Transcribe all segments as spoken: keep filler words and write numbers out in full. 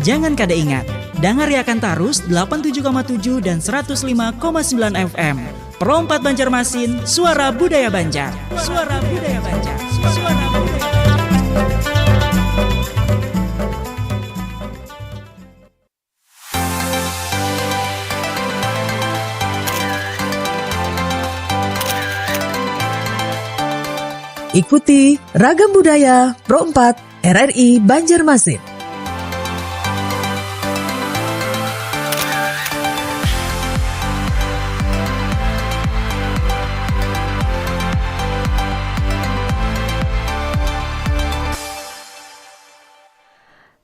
Jangan kada ingat, dangariakan tarus delapan tujuh koma tujuh dan seratus lima koma sembilan F M. Pro empat Banjarmasin, suara budaya Banjar. Suara budaya Banjar. Suara budaya Banjar. Ikuti Ragam Budaya Pro empat R R I Banjarmasin.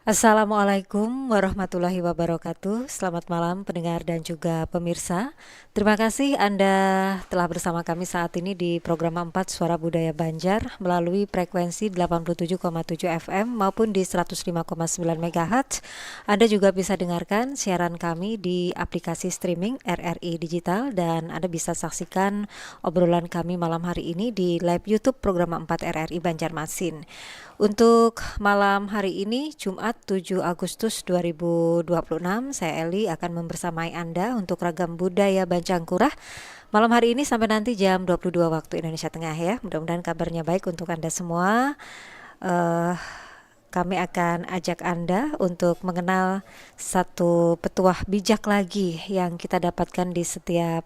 Assalamualaikum warahmatullahi wabarakatuh. Selamat malam pendengar dan juga pemirsa. Terima kasih Anda telah bersama kami saat ini di Program empat Suara Budaya Banjar melalui frekuensi delapan puluh tujuh koma tujuh F M maupun di seratus lima koma sembilan megahertz. Anda juga bisa dengarkan siaran kami di aplikasi streaming R R I Digital dan Anda bisa saksikan obrolan kami malam hari ini di live YouTube Program empat R R I Banjarmasin. Untuk malam hari ini, Jumat tujuh Agustus dua ribu dua puluh enam, saya Eli akan membersamai Anda untuk Ragam Budaya Bancangkurah. Malam hari ini sampai nanti jam dua puluh dua waktu Indonesia Tengah ya. Mudah-mudahan kabarnya baik untuk Anda semua. Eh, kami akan ajak Anda untuk mengenal satu petuah bijak lagi yang kita dapatkan di setiap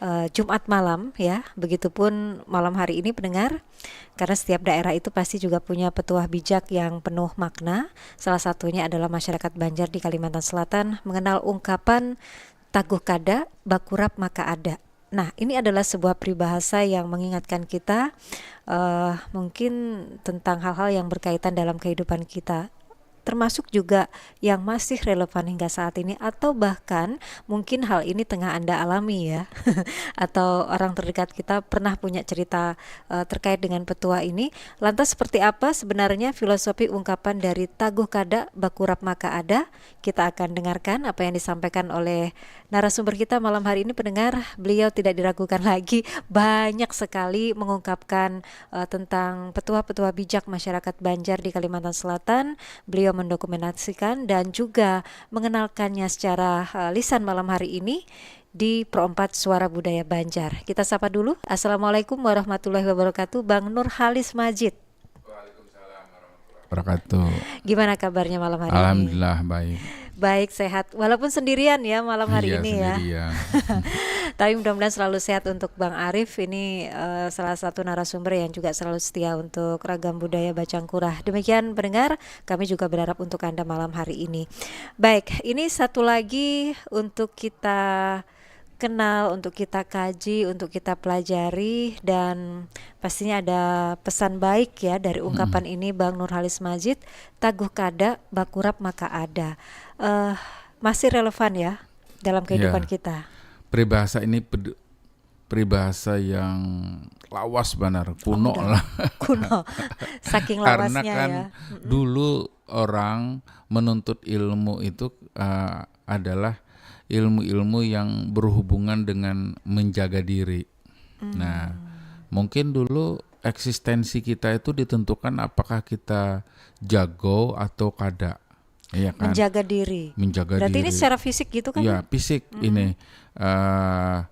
eh, Jumat malam ya. Begitupun malam hari ini pendengar, karena setiap daerah itu pasti juga punya petuah bijak yang penuh makna. Salah satunya adalah masyarakat Banjar di Kalimantan Selatan mengenal ungkapan taguh kada, bakurap maka ada. Nah, ini adalah sebuah peribahasa yang mengingatkan kita eh, mungkin tentang hal-hal yang berkaitan dalam kehidupan kita, termasuk juga yang masih relevan hingga saat ini, atau bahkan mungkin hal ini tengah Anda alami ya, atau orang terdekat kita pernah punya cerita uh, terkait dengan petua ini. Lantas seperti apa sebenarnya filosofi ungkapan dari taguh kada bakurap maka ada? Kita akan dengarkan apa yang disampaikan oleh narasumber kita malam hari ini, pendengar. Beliau tidak diragukan lagi, banyak sekali mengungkapkan uh, tentang petua-petua bijak masyarakat Banjar di Kalimantan Selatan. Beliau mendokumentasikan dan juga mengenalkannya secara uh, lisan malam hari ini di Pro empat Suara Budaya Banjar. Kita sapa dulu. Assalamualaikum warahmatullahi wabarakatuh, Bang Nurhalis Majid. Wabarakatuh. Gimana kabarnya malam hari ini? Alhamdulillah baik. Baik, sehat. Walaupun sendirian ya malam hari Iya, ini ya. Sendirian. Tapi mudah-mudahan selalu sehat untuk Bang Arif. Ini eh, salah satu narasumber yang juga selalu setia untuk Ragam Budaya Bacangkurah. Demikian pendengar, kami juga berharap untuk Anda malam hari ini. Baik, ini satu lagi untuk kita kenal, untuk kita kaji, untuk kita pelajari, dan pastinya ada pesan baik ya dari ungkapan ini, Bang Nurhalis Majid, taguh kada, bakurap maka ada. Eh, masih relevan ya dalam kehidupan Iya. Kita. Peribahasa ini ped- peribahasa yang lawas banar, kuno Udah. Lah. Kuno, saking Karena lawasnya kan ya. Dulu orang menuntut ilmu itu uh, adalah ilmu-ilmu yang berhubungan dengan menjaga diri. Nah, mungkin dulu eksistensi kita itu ditentukan apakah kita jago atau kada. Iya kan? Menjaga diri. Menjaga Berarti diri. Ini secara fisik gitu kan? Iya, fisik ini. Uh,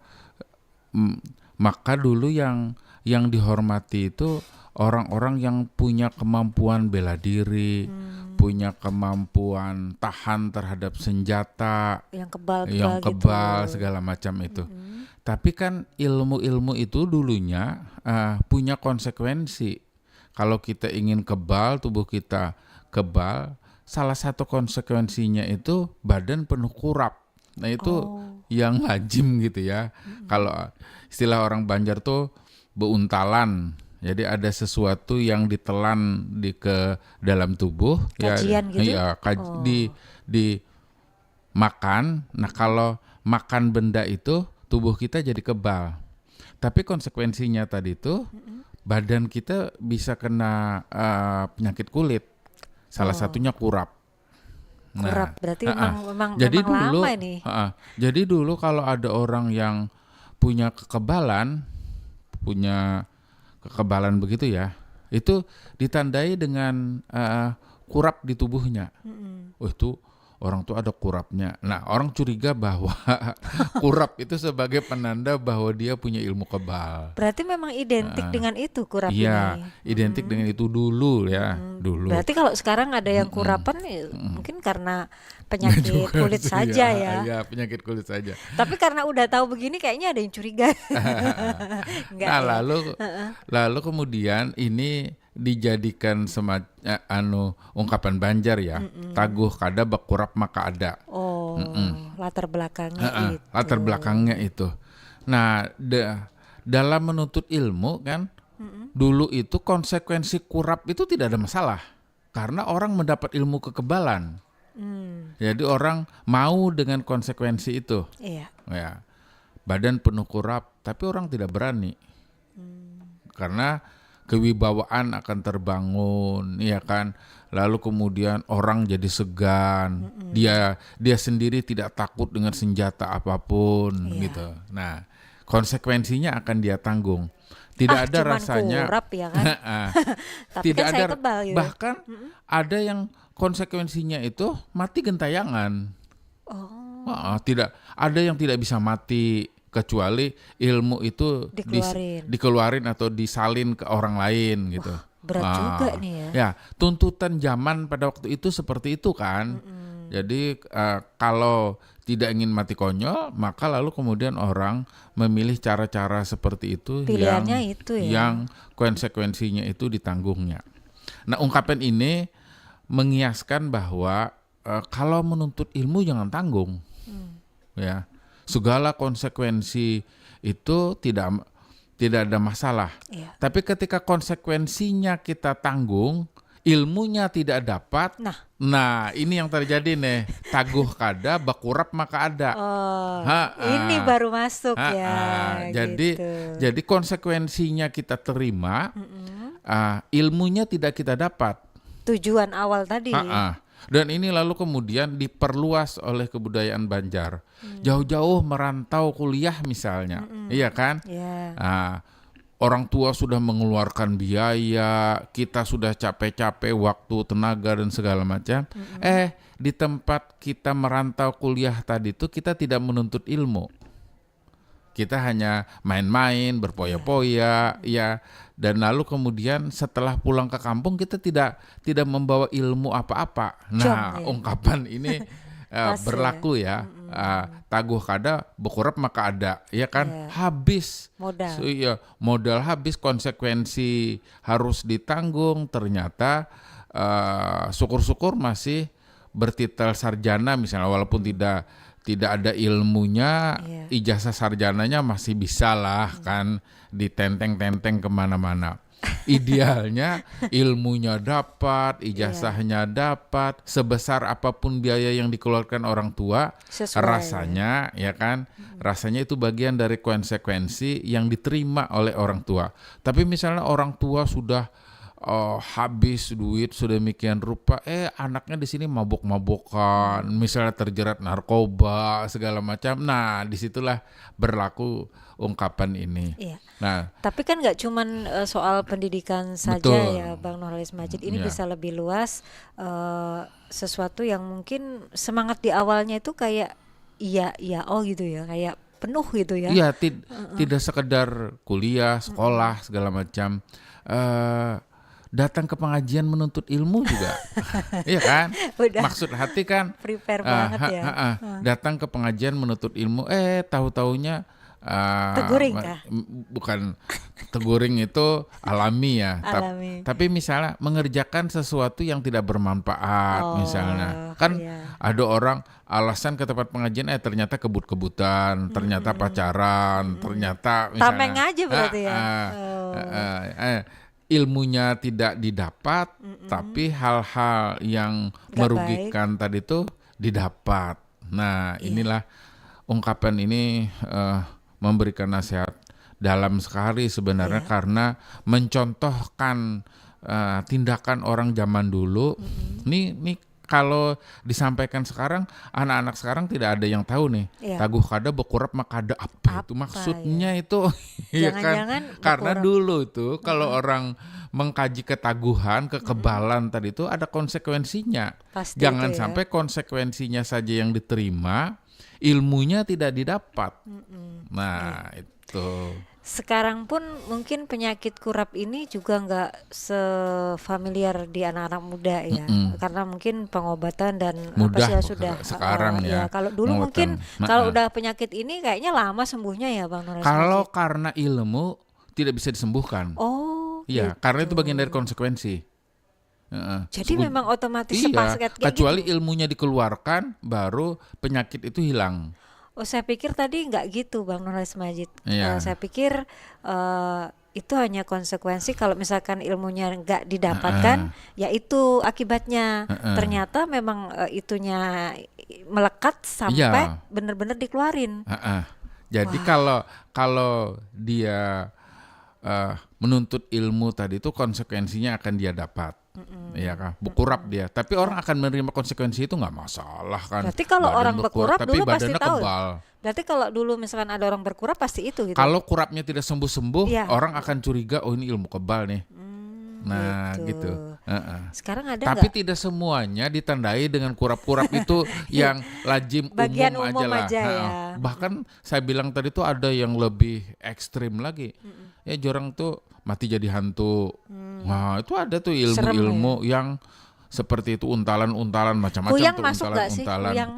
m- maka dulu yang yang dihormati itu orang-orang yang punya kemampuan bela diri, punya kemampuan tahan terhadap senjata, Yang kebal, yang gitu. Kebal, segala macam itu. Tapi kan ilmu-ilmu itu dulunya uh, punya konsekuensi. Kalau kita ingin kebal, tubuh kita kebal, salah satu konsekuensinya itu badan penuh kurap. Nah, itu Oh. Yang lazim gitu ya. Kalau istilah orang Banjar tuh beuntalan. Jadi ada sesuatu yang ditelan di ke dalam tubuh. Kajian Ya, gitu? Iya, kaj- Oh. di di makan. Nah, kalau makan benda itu tubuh kita jadi kebal. Tapi konsekuensinya tadi itu badan kita bisa kena uh, penyakit kulit. Salah Oh. Satunya kurap. Nah, Kurap, berarti ha-ah. memang, memang, Jadi memang dulu, lama ini. Ha-ah. Jadi dulu kalau ada orang yang punya kekebalan, punya kekebalan begitu ya, itu ditandai dengan uh, kurap di tubuhnya. Oh, itu Orang tuh ada kurapnya. Nah, orang curiga bahwa kurap itu sebagai penanda bahwa dia punya ilmu kebal. Berarti memang identik Ah. dengan itu kurap Iya, ini. identik Mm-mm. dengan itu dulu ya, Mm-mm. dulu. Berarti kalau sekarang ada yang Mm-mm. kurapan, ya, Mm-mm. mungkin karena penyakit Juga kulit sih, saja ya. Ya. Iya, penyakit kulit saja. Tapi karena udah tahu begini, kayaknya ada yang curiga. Enggak Nah, ya? lalu Heeh. lalu kemudian ini dijadikan semac- eh, anu, ungkapan Banjar ya. Mm-mm. Taguh kada bakurap maka ada. Oh, Mm-mm. latar belakangnya Heeh, itu. latar belakangnya itu. Nah, da- dalam menuntut ilmu kan, Mm-mm. dulu itu konsekuensi kurap itu tidak ada masalah. Karena orang mendapat ilmu kekebalan. Hmm, Jadi orang mau dengan konsekuensi itu. iya. Ya. Badan penuh kurap, tapi orang tidak berani. Hmm, Karena kewibawaan akan terbangun, ya kan? Lalu kemudian orang jadi segan. Mm-mm. Dia dia sendiri tidak takut dengan senjata apapun Iya. gitu. Nah, konsekuensinya akan dia tanggung. Tidak Ah, ada cuman rasanya kurap ya kan? Ah, Tapi tidak kan ada saya kebal gitu. Bahkan Mm-mm. ada yang konsekuensinya itu mati gentayangan. Oh, Heeh, tidak ada yang tidak bisa mati kecuali ilmu itu dis- dikeluarin. dikeluarin atau disalin ke orang lain gitu. Berat Ah, juga nih ya. Ya, tuntutan zaman pada waktu itu seperti itu kan. Mm-mm. Jadi eh, kalau tidak ingin mati konyol, maka lalu kemudian orang memilih cara-cara seperti itu Pilihannya yang itu ya. yang konsekuensinya itu ditanggungnya. Nah, ungkapan ini mengiaskan bahwa eh, kalau menuntut ilmu jangan tanggung, Hmm. ya. Segala konsekuensi itu tidak tidak ada masalah. Iya. Tapi ketika konsekuensinya kita tanggung, ilmunya tidak dapat. Nah. Nah, ini yang terjadi nih. Taguh kada, bakurap maka ada. Oh, Ha-ah. Ini baru masuk ya. Ha-ah. Jadi Gitu. jadi konsekuensinya kita terima, Mm-mm. ah, ilmunya tidak kita dapat. Tujuan awal tadi. Ha-ah. Dan ini lalu kemudian diperluas oleh kebudayaan Banjar. Hmm. Jauh-jauh merantau kuliah misalnya, Mm-mm. Iya kan? Ya. Ah, orang tua sudah mengeluarkan biaya, kita sudah capek-capek waktu, tenaga dan segala macam. Mm-mm. Eh, di tempat kita merantau kuliah tadi tuh kita tidak menuntut ilmu. Kita hanya main-main, berpoya-poya, ya. Dan lalu kemudian setelah pulang ke kampung kita tidak tidak membawa ilmu apa-apa. Nah, Jom, ya. Ungkapan ini eh, Pas, ya. Berlaku ya. Mm-mm. Ah, taguh kada, bekurap maka ada, ya kan? Iya. Habis. Modal. So, iya, modal habis, konsekuensi harus ditanggung. Ternyata eh, syukur-syukur masih bertitel sarjana misalnya, walaupun tidak tidak ada ilmunya, Iya. Ijazah sarjananya masih bisa lah kan ditenteng-tenteng kemana-mana. Idealnya ilmunya dapat, ijazahnya dapat, sebesar apapun biaya yang dikeluarkan orang tua, Sesuai. Rasanya ya kan, rasanya itu bagian dari konsekuensi yang diterima oleh orang tua. Tapi misalnya orang tua sudah eh, habis duit sedemikian rupa, eh, anaknya di sini mabuk-mabukan, misalnya terjerat narkoba segala macam. Nah, disitulah berlaku ungkapan ini. Iya. Nah, Tapi kan nggak cuman eh, soal pendidikan saja Betul. Ya, Bang Nurholis Majid. Ini Iya. Bisa lebih luas, eh, sesuatu yang mungkin semangat di awalnya itu kayak iya, iya, oh gitu ya, kayak penuh gitu ya. Iya, tid- tidak sekedar kuliah, sekolah, segala macam. Eh, datang ke pengajian menuntut ilmu juga. Iya kan? Udah. Maksud hati kan Prepare ah, banget ha- ya. ha- ah, datang ke pengajian menuntut ilmu, eh, tahu-taunya ah, Teguring ma- kah? m- bukan teguring itu alami ya. Tap- Alami. Tapi misalnya mengerjakan sesuatu yang tidak bermanfaat, Oh, misalnya kan iya. ada orang alasan ke tempat pengajian, eh, ternyata kebut-kebutan, ternyata pacaran, ternyata misalnya Tameng aja berarti ya. Ah, ah, Oh. ah, eh, ilmunya tidak didapat, tapi hal-hal yang Nggak merugikan tadi tuh didapat. Nah, Iya. Inilah ungkapan ini eh, memberikan nasihat dalam sekali sebenarnya Iya. Karena mencontohkan eh, tindakan orang zaman dulu. Ini ini kalau disampaikan sekarang, anak-anak sekarang tidak ada yang tahu nih. Iya. Taguh kada, bekurap mah kada, apa itu maksudnya itu? Ya kan? Jangan-jangan karena bekurap. Dulu itu kalau orang mengkaji ketaguhan, kekebalan tadi itu ada konsekuensinya. Pasti. Jangan itu ya. Sampai konsekuensinya saja yang diterima, ilmunya tidak didapat. Mm-mm. Nah, iya. Itu. Sekarang pun mungkin penyakit kurap ini juga nggak sefamiliar di anak-anak muda ya, mm-mm, karena mungkin pengobatan dan mudah apa sih sudah sekarang, uh, ya. Kalau dulu mungkin kalau udah penyakit ini kayaknya lama sembuhnya ya, Bang Nur Asmaji. Kalau karena ilmu tidak bisa disembuhkan. Oh, ya, gitu. Karena itu bagian dari konsekuensi. Heeh. Jadi memang otomatis iya, sepaket kayak kecuali gitu. Ilmunya dikeluarkan, baru penyakit itu hilang. Oh, saya pikir tadi nggak gitu, Bang Nur Asmaji. Iya. Uh, saya pikir uh, itu hanya konsekuensi kalau misalkan ilmunya nggak didapatkan, heeh, ya itu akibatnya. Heeh. Ternyata memang uh, itunya melekat sampai iya. Benar-benar dikeluarin. Heeh. Jadi kalau kalau dia uh, menuntut ilmu tadi itu konsekuensinya akan dia dapat. Mm-mm. Iya kah? Bekurap dia. Tapi orang akan menerima konsekuensi itu nggak masalah kan. Berarti kalau orang bekurap dulu pasti tahu. Berarti kalau dulu misalkan ada orang berkurap pasti itu gitu. Kalau kurapnya tidak sembuh-sembuh, iya, orang akan curiga, "Oh, ini ilmu kebal nih." Hmm, nah, gitu. Heeh. Sekarang ada. Tapi nggak? Tidak semuanya ditandai dengan kurap-kurap itu yang lazim, bagian umum, umum aja lah. Aja, heeh, ya. Bahkan saya bilang tadi tuh ada yang lebih ekstrim lagi. Mm-mm. Ya, jorang tuh mati jadi hantu. Hmm. Nah, itu ada tuh ilmu-ilmu yang seperti itu, untalan-untalan, macam-macam tuh, untalan-untalan. Kuyang masuk nggak sih? Kuyang.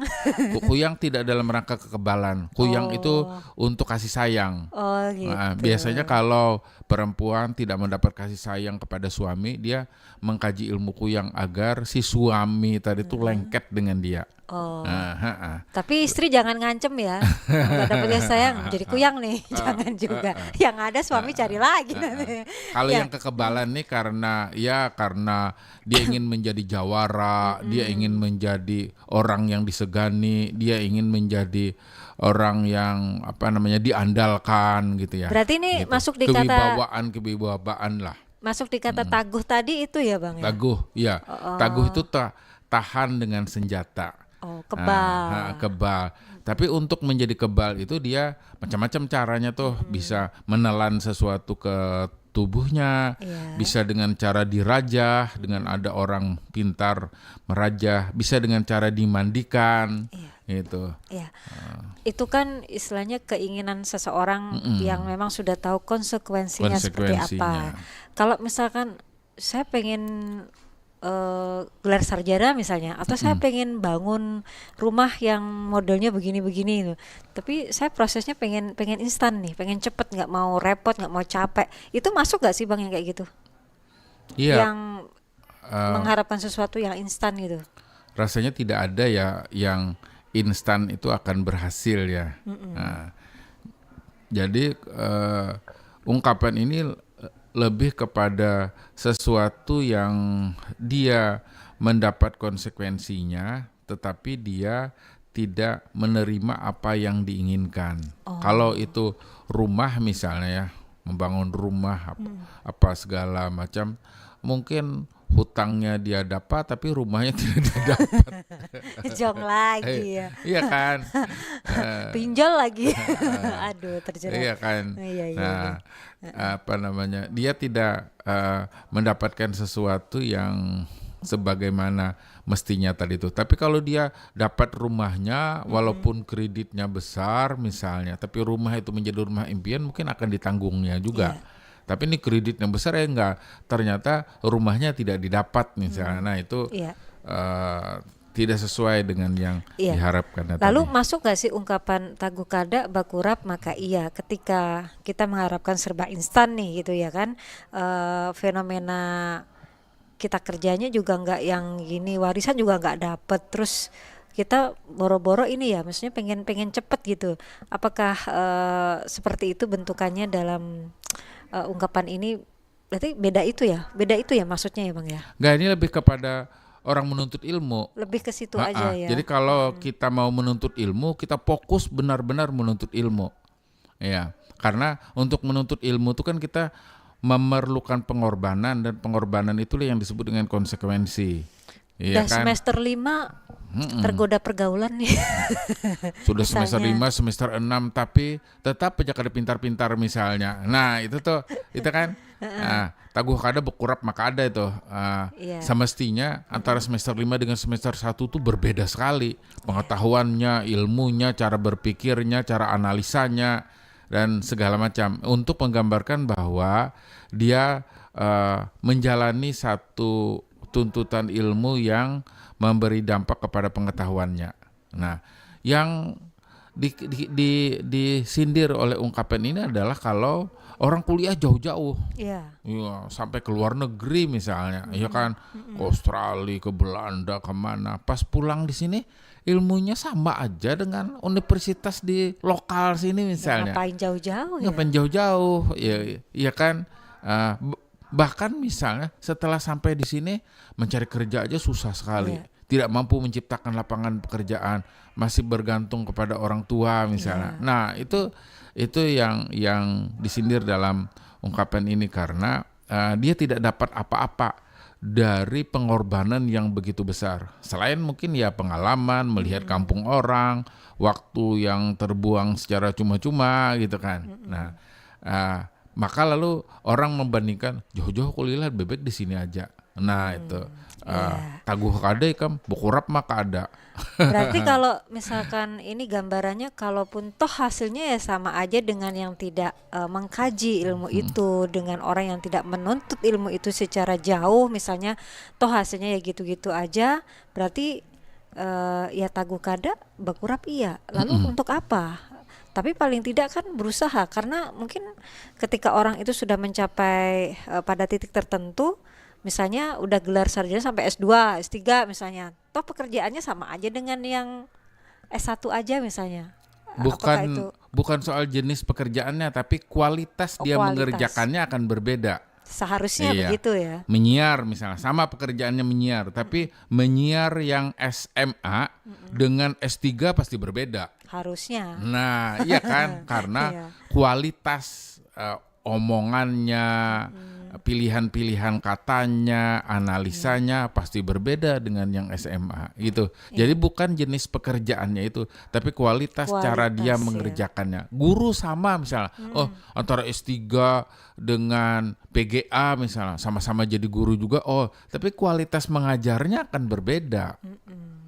Ku-, kuyang tidak dalam rangka kekebalan. Kuyang itu untuk kasih sayang. Oh, gitu. Nah, biasanya kalau perempuan tidak mendapat kasih sayang kepada suami, dia mengkaji ilmu kuyang agar si suami tadi tuh lengket dengan dia. Oh. Nah, heeh. Tapi istri jangan ngancem ya. Kalau dapat kasih sayang, jadi kuyang nih. Jangan juga. Yang ada suami cari lagi nanti. Kalau yang kekebalan nih karena, ya, karena dia ingin menjadi jawara, dia ingin menjadi orang yang disegani, dia ingin menjadi orang yang, apa namanya, diandalkan gitu ya. Berarti ini masuk di kata kewibawaan, kewibawaan lah. Masuk di kata taguh tadi itu ya, Bang, ya? Taguh, iya. Oh. Taguh itu ta-, tahan dengan senjata. Oh, kebal. Ah, ha, kebal. Tapi untuk menjadi kebal itu dia macam-macam caranya tuh, bisa menelan sesuatu ke tubuhnya, iya, bisa dengan cara dirajah, dengan ada orang pintar merajah, bisa dengan cara dimandikan, iya, gitu. Iya. Ah. Itu kan istilahnya keinginan seseorang yang memang sudah tahu konsekuensinya seperti apa. Konsekuensinya. Kalau misalkan saya pengen eh, gelar sarjana misalnya, atau saya pengen bangun rumah yang modelnya begini-begini gitu. Tapi saya prosesnya pengen, pengen instan nih, pengen cepet, nggak mau repot, nggak mau capek. Itu masuk nggak sih, Bang, yang kayak gitu? Iya. Yang eh, mengharapkan sesuatu yang instan gitu. Rasanya tidak ada ya yang instan itu akan berhasil ya. Mm-mm. Nah, jadi eh, ungkapan ini lebih kepada sesuatu yang dia mendapat konsekuensinya, tetapi dia tidak menerima apa yang diinginkan. Oh. Kalau itu rumah misalnya ya, membangun rumah apa, apa segala macam, mungkin hutangnya dia dapat tapi rumahnya tidak dia dapat. Jong lagi ya. Iya kan? Eh, pinjol lagi. Aduh, terjerat. Iya kan? Iya, iya, nah, iya. Apa namanya, dia tidak eh, mendapatkan sesuatu yang sebagaimana mestinya tadi itu. Tapi kalau dia dapat rumahnya, walaupun kreditnya besar misalnya, tapi rumah itu menjadi rumah impian, mungkin akan ditanggungnya juga. Iya. Tapi ini kreditnya besar ya enggak, ternyata rumahnya tidak didapat misalnya. Nah, itu eh, tidak sesuai dengan yang diharapkan tadi. Lalu masuk nggak sih ungkapan taguh kada, bakurap maka iya, ketika kita mengharapkan serba instan nih gitu ya kan, eh, fenomena kita kerjanya juga nggak yang gini, warisan juga nggak dapet, terus kita boro-boro ini ya, maksudnya pengen, pengen cepet gitu. Apakah eh, seperti itu bentukannya dalam eh, ungkapan ini? Berarti beda itu ya? Beda itu ya maksudnya ya, Bang, ya? Enggak, ini lebih kepada orang menuntut ilmu. Lebih ke situ aja ya. Jadi kalau kita mau menuntut ilmu, kita fokus benar-benar menuntut ilmu. Ya, karena untuk menuntut ilmu itu kan kita memerlukan pengorbanan, dan pengorbanan itulah yang disebut dengan konsekuensi. Iya Dah kan? Semester lima Mm-mm. tergoda pergaulan nih. Sudah semester Misalnya. lima, semester enam, tapi tetap aja kada pintar-pintar misalnya. Nah, itu tuh, itu kan. Ah, taguh kada, bekurap maka ada itu. Ah, Iya. Semestinya antara semester lima dengan semester satu tuh berbeda sekali. Pengetahuannya, ilmunya, cara berpikirnya, cara analisanya, dan segala macam. Untuk menggambarkan bahwa dia eh, menjalani satu tuntutan ilmu yang memberi dampak kepada pengetahuannya. Nah, yang di, di, di, disindir oleh ungkapan ini adalah kalau orang kuliah jauh-jauh, Iya. ya, sampai ke luar negeri misalnya, ya kan, ke Australia, ke Belanda, kemana. Pas pulang di sini, ilmunya sama aja dengan universitas di lokal sini misalnya. Ngapain jauh-jauh ya? Ngapain jauh-jauh, ya, ya kan. Ah, b- bahkan misalnya setelah sampai di sini, mencari kerja aja susah sekali, Iya. tidak mampu menciptakan lapangan pekerjaan, masih bergantung kepada orang tua misalnya. Iya. Nah, itu itu yang yang disindir dalam ungkapan ini karena eh, dia tidak dapat apa-apa dari pengorbanan yang begitu besar. Selain mungkin ya pengalaman, melihat kampung orang, waktu yang terbuang secara cuma-cuma gitu kan. Nah, eh, maka lalu orang membandingkan, "Jauh-jauh kuliah, lebih baik di sini aja." Nah, itu eh, Iya. Taguh kada ikam, bekurap maka ada. Berarti kalau misalkan ini gambarannya, kalaupun toh hasilnya ya sama aja dengan yang tidak eh, mengkaji ilmu itu, dengan orang yang tidak menuntut ilmu itu secara jauh, misalnya, toh hasilnya ya gitu-gitu aja, berarti eh, ya taguh kada, bakurap iya. Lalu untuk apa? Tapi paling tidak kan berusaha, karena mungkin ketika orang itu sudah mencapai eh, pada titik tertentu, misalnya udah gelar sarjana sampai S dua, S tiga misalnya, toh pekerjaannya sama aja dengan yang S satu aja misalnya. Apakah Bukan itu bukan soal jenis pekerjaannya, tapi kualitas Oh, dia kualitas. Mengerjakannya akan berbeda. Seharusnya Iya. Begitu ya. Menyiar misalnya, sama pekerjaannya menyiar, tapi menyiar yang S M A dengan S tiga pasti berbeda. Harusnya. Nah, iya kan? Karena Iya. Kualitas eh, omongannya, pilihan-pilihan katanya, analisanya pasti berbeda dengan yang S M A gitu. Jadi bukan jenis pekerjaannya itu, tapi kualitas, cara Kualitas, dia ya. Mengerjakannya. Guru sama misalnya, oh, antara S tiga dengan P G A misalnya, sama-sama jadi guru juga, oh, tapi kualitas mengajarnya akan berbeda.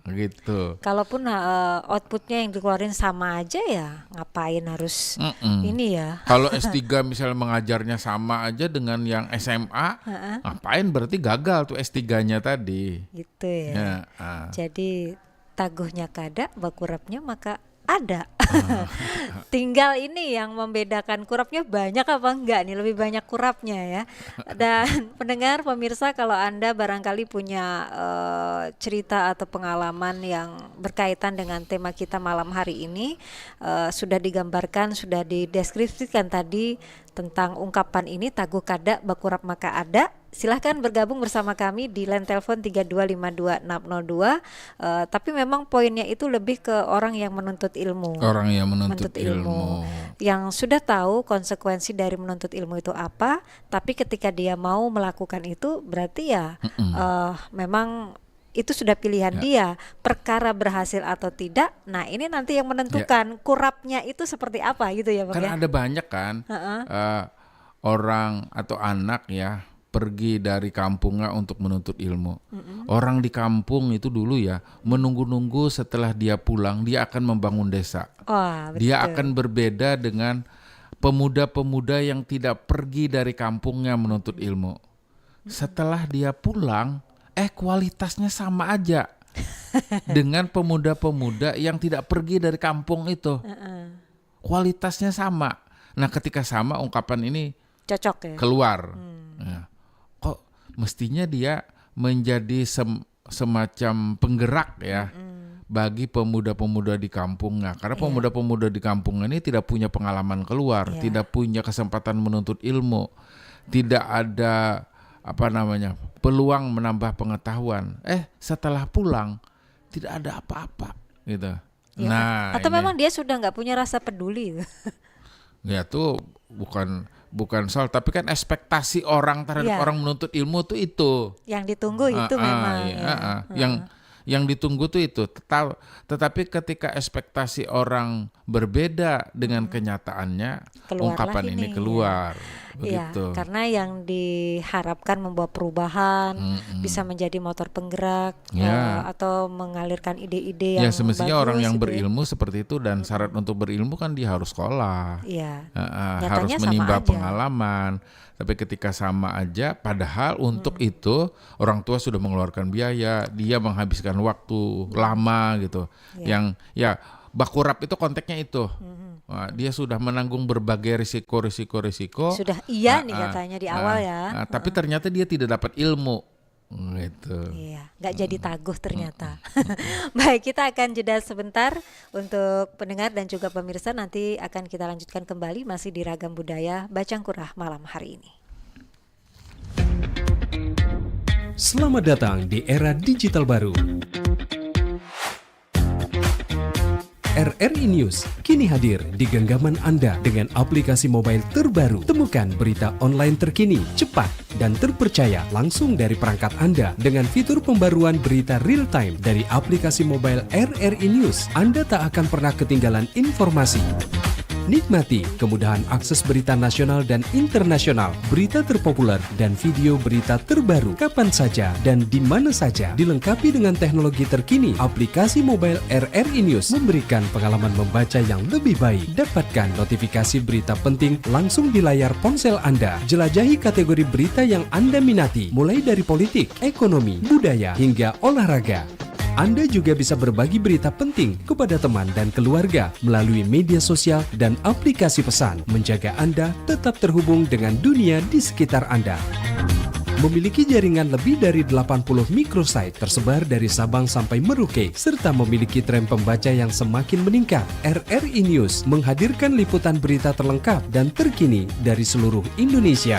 Gitu. Kalaupun eh, outputnya yang dikeluarin sama aja, ya ngapain harus Mm-mm. ini ya? Kalau S tiga misalnya mengajarnya sama aja dengan yang S M A, ngapain, berarti gagal tuh S tiga-nya tadi. Gitu ya. Ya, ah. Jadi taguhnya kada, bakurapnya maka ada. Tinggal ini yang membedakan, kurapnya banyak apa enggak nih, lebih banyak kurapnya ya. Dan pendengar, pemirsa, kalau Anda barangkali punya eh, cerita atau pengalaman yang berkaitan dengan tema kita malam hari ini, eh, sudah digambarkan, sudah dideskripsikan tadi tentang ungkapan ini, taguh kada, bakurap maka ada. Silahkan bergabung bersama kami di line telepon tiga dua lima dua enam nol dua. Eh, tapi memang poinnya itu lebih ke orang yang menuntut ilmu. Orang yang menuntut Menuntut ilmu. ilmu. Yang sudah tahu konsekuensi dari menuntut ilmu itu apa, tapi ketika dia mau melakukan itu, berarti ya eh, memang itu sudah pilihan Ya. dia. Perkara berhasil atau tidak, nah, ini nanti yang menentukan kurapnya itu seperti apa gitu ya, Bang, Kan ya? Ada banyak kan Heeh. eh, orang atau anak ya pergi dari kampungnya untuk menuntut ilmu. Orang di kampung itu dulu ya menunggu-nunggu setelah dia pulang, dia akan membangun desa. Wah, Dia betul. Akan berbeda dengan pemuda-pemuda yang tidak pergi dari kampungnya menuntut ilmu. Setelah dia pulang, eh, kualitasnya sama aja dengan pemuda-pemuda yang tidak pergi dari kampung itu. Kualitasnya sama. Nah, ketika sama, ungkapan ini Cocok ya. Keluar. Ya. Kok mestinya dia menjadi sem- semacam penggerak ya bagi pemuda-pemuda di kampungnya. Karena Iya. Pemuda-pemuda di kampung ini tidak punya pengalaman keluar, Iya. Tidak punya kesempatan menuntut ilmu, tidak ada, apa namanya, peluang menambah pengetahuan. Eh, setelah pulang tidak ada apa-apa gitu. Ya, Nah, atau ini memang dia sudah nggak punya rasa peduli? Ya tuh bukan Bukan soal, tapi kan ekspektasi orang terhadap Ya. orang menuntut ilmu tuh itu. Yang ditunggu itu Ah, ah, memang iya, ya. ah, ah. Yang yang ditunggu tuh itu. Teta- tetapi ketika ekspektasi orang berbeda dengan kenyataannya, Keluarlah ungkapan ini ini, ya. keluar. Iya, Begitu. Karena yang diharapkan membawa perubahan, Mm-mm. bisa menjadi motor penggerak Ya. eh, atau mengalirkan ide-ide yang Ya, semestinya orang bagus yang gitu ya. berilmu seperti itu, dan syarat untuk berilmu kan dia harus sekolah. Iya. Heeh, Nyatanya harus sama menimba aja. Pengalaman. Tapi ketika sama aja, padahal untuk Hmm. itu orang tua sudah mengeluarkan biaya, dia menghabiskan waktu lama gitu. Iya. Yang ya, bakurap itu konteksnya itu. Mhm. Wah, dia sudah menanggung berbagai risiko, risiko, risiko. Sudah iya nih Ah, ah, katanya di ah, awal ya. Ah, tapi ternyata dia tidak dapat ilmu. Gitu. Iya, nggak jadi taguh ternyata. Baik, kita akan jeda sebentar untuk pendengar dan juga pemirsa. Nanti akan kita lanjutkan kembali masih di Ragam Budaya Bacangkurah malam hari ini. Selamat datang di era digital baru. R R I News kini hadir di genggaman Anda dengan aplikasi mobile terbaru. Temukan berita online terkini, cepat, dan terpercaya langsung dari perangkat Anda dengan fitur pembaruan berita real time dari aplikasi mobile R R I News. Anda tak akan pernah ketinggalan informasi. Nikmati kemudahan akses berita nasional dan internasional, berita terpopuler, dan video berita terbaru kapan saja dan di mana saja. Dilengkapi dengan teknologi terkini, aplikasi mobile R R I News memberikan pengalaman membaca yang lebih baik. Dapatkan notifikasi berita penting langsung di layar ponsel Anda. Jelajahi kategori berita yang Anda minati, mulai dari politik, ekonomi, budaya, hingga olahraga. Anda juga bisa berbagi berita penting kepada teman dan keluarga melalui media sosial dan aplikasi pesan, menjaga Anda tetap terhubung dengan dunia di sekitar Anda. Memiliki jaringan lebih dari delapan puluh microsite tersebar dari Sabang sampai Merauke, serta memiliki tren pembaca yang semakin meningkat, R R I News menghadirkan liputan berita terlengkap dan terkini dari seluruh Indonesia.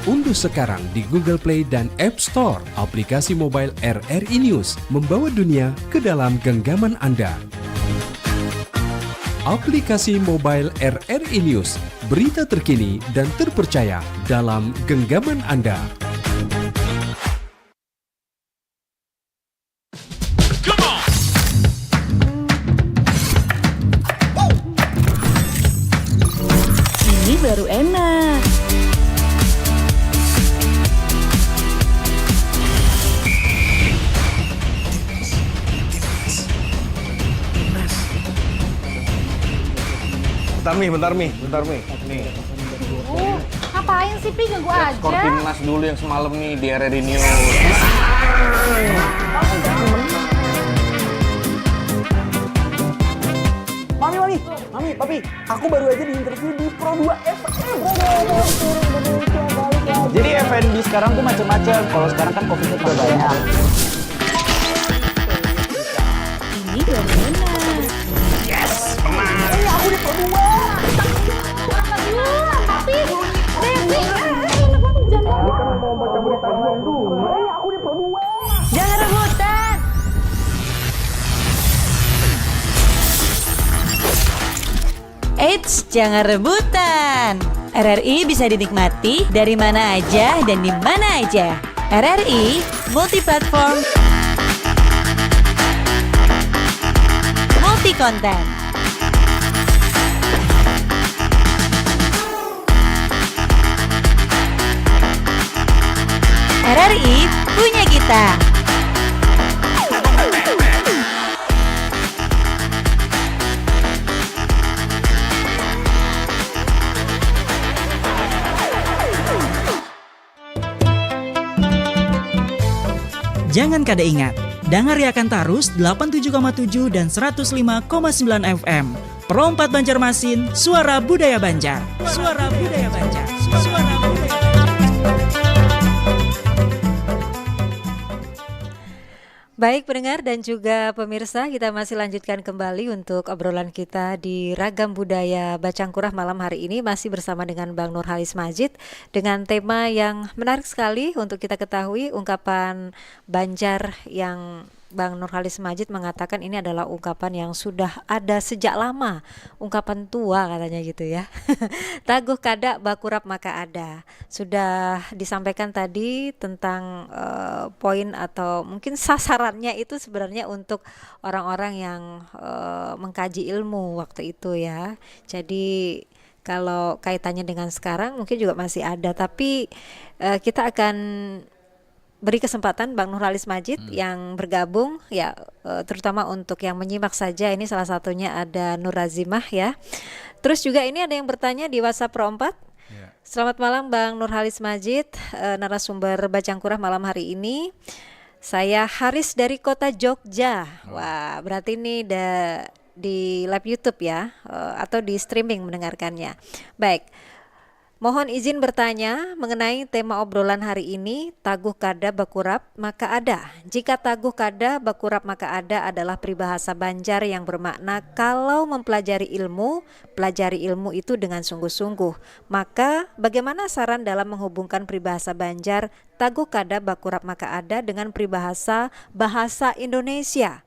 Unduh sekarang di Google Play dan App Store aplikasi mobile R R I News, membawa dunia ke dalam genggaman Anda. Aplikasi mobile R R I News, berita terkini dan terpercaya dalam genggaman Anda. Ini baru enak. Bentar mi, bentar mi, bentar mi. Nih. Uh, ngapain sih Pi ganggu aja? Skor timnas dulu yang semalam nih di R R I News. Mami, mami, mami, papi, aku baru aja diinterview di Pro dua F M. Jadi F and B sekarang tuh macam-macam. Kalau sekarang kan covid udah banyak. Ini baru enak. Yes, menang. Iya, aku di Pro dua. Aduh, tapi Devi, eh, eh, enak banget jangan. Kita mau baca berita dulu. Iya, aku di Pro dua. Jangan rebutan. Eits, jangan rebutan. R R I bisa dinikmati dari mana aja dan di mana aja. R R I multi platform, multi konten. R R I punya kita. Jangan kada ingat, dangariakan tarus delapan tujuh koma tujuh dan seratus lima koma sembilan F M. Pro empat Banjarmasin, suara budaya Banjar. Suara budaya Banjar. Suara budaya Banjar. Baik pendengar dan juga pemirsa, kita masih lanjutkan kembali untuk obrolan kita di Ragam Budaya Bacangkurah malam hari ini, masih bersama dengan Bang Nurhalis Majid dengan tema yang menarik sekali untuk kita ketahui, ungkapan Banjar yang Bang Nurhalis Majid mengatakan ini adalah ungkapan yang sudah ada sejak lama, ungkapan tua katanya gitu ya. Taguh kada, bakurap maka ada. Sudah disampaikan tadi tentang uh, poin atau mungkin sasarannya itu sebenarnya untuk orang-orang yang uh, mengkaji ilmu waktu itu ya. Jadi kalau kaitannya dengan sekarang mungkin juga masih ada, tapi uh, kita akan beri kesempatan Bang Nurhalis Majid hmm. yang bergabung ya, eh, terutama untuk yang menyimak saja. Ini salah satunya ada Nur Razimah ya. Terus juga ini ada yang bertanya di WhatsApp Pro empat. Ya. Selamat malam Bang Nurhalis Majid, eh, narasumber Bacangkurah malam hari ini. Saya Haris dari kota Jogja. Oh. Wah, berarti ini da di live YouTube ya, eh, atau di streaming mendengarkannya. Baik. Mohon izin bertanya mengenai tema obrolan hari ini, taguh kada bakurap maka ada. Jika taguh kada bakurap maka ada adalah peribahasa Banjar yang bermakna kalau mempelajari ilmu, pelajari ilmu itu dengan sungguh-sungguh. Maka bagaimana saran dalam menghubungkan peribahasa Banjar taguh kada bakurap maka ada dengan peribahasa bahasa Indonesia?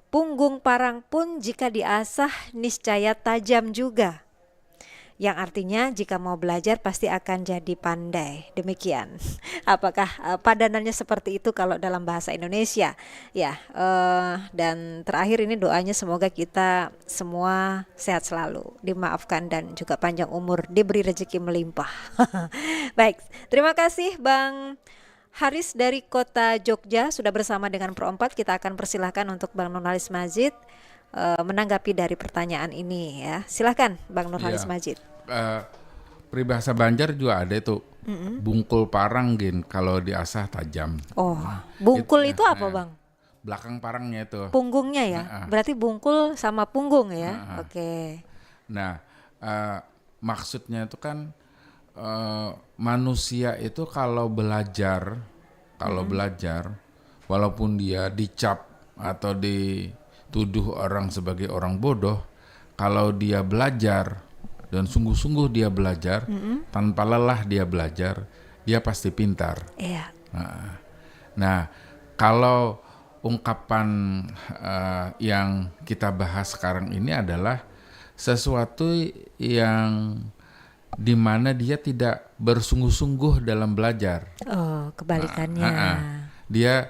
Punggung parang pun jika diasah niscaya tajam juga. Yang artinya jika mau belajar pasti akan jadi pandai. Demikian. Apakah uh, padanannya seperti itu kalau dalam bahasa Indonesia? Ya, uh, dan terakhir ini doanya semoga kita semua sehat selalu, dimaafkan dan juga panjang umur, diberi rezeki melimpah. Baik, terima kasih Bang Haris dari kota Jogja sudah bersama dengan Pro empat. Kita akan persilahkan untuk Bang Nurhalis Majid uh, menanggapi dari pertanyaan ini ya. Silahkan Bang Nurhalis ya. Majid. Uh, peribahasa Banjar juga ada itu. Mm-hmm. Bungkul parang gin kalau diasah tajam. Oh, bungkul itu, itu apa uh, Bang? Belakang parangnya itu. Punggungnya ya. Uh-uh. Berarti bungkul sama punggung ya. Uh-uh. Oke. Okay. Nah, uh, maksudnya itu kan uh, manusia itu kalau belajar, kalau hmm. belajar, walaupun dia dicap atau dituduh orang sebagai orang bodoh, kalau dia belajar dan sungguh-sungguh dia belajar, hmm. tanpa lelah dia belajar, dia pasti pintar. Iya. Nah, nah kalau ungkapan uh, yang kita bahas sekarang ini adalah sesuatu yang di mana dia tidak bersungguh-sungguh dalam belajar. Oh, kebalikannya. Nah, dia